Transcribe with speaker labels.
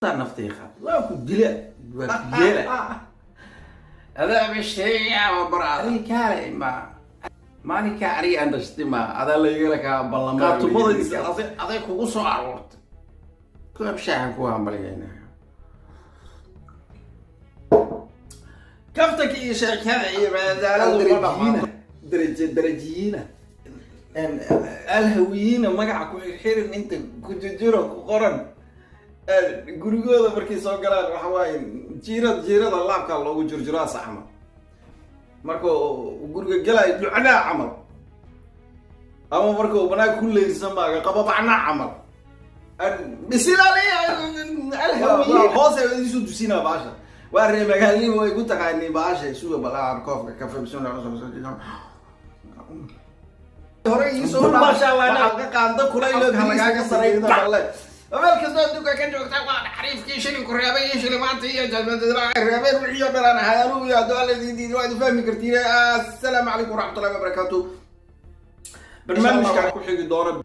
Speaker 1: Naftay qaad, waa ku dila, waa ku yeela. Adaa ba sheegaya bara, adiga kaale ma maalinkaa aniga aan dhashtay, ma adaa laygala kaa ballamaa.
Speaker 2: Kaatumada.
Speaker 1: Aday kugu soo aroortay. Koob shaahan ku hambalyaynaya, kaftanka iyo sheekada iyo madadaaladu ma dhamaato.
Speaker 2: Daraje darajiyiina, alhawiyiina, magaca ku xirxirin inta ku jijiro ku qoran gurigooda markay soo galaan, waxa waaye jiirad jiirada laabkaa loogu jurjuraasa camal. Marka uu guriga gelayo ducnaa camal, ama marka uu banaanka ku leyrsan maaga qababacnaa camal. Bisilaaliya alhawiyiin hoose isu dusinaa baasha. Waa reer magaalnimo, way ku taqaaniin baasha. Suga balaan koofka kafe. Hore iisoo
Speaker 1: Masha Allah,
Speaker 2: ka qaando kulaylo
Speaker 1: lagaaga
Speaker 2: saray.
Speaker 1: Meel kastoo adduunka ka joogta, waa xariifkii shilinku reebay iyo shilimaanta iyo reebeen, wixii oo dhan aan ahay anugu. Iyo hadduu Alla idin diido, waa idin fahmi kartiin. Assalaamu calaykum waraxmatullahi wabarakaatu.
Speaker 2: Barnaamijkan ku xigi doona.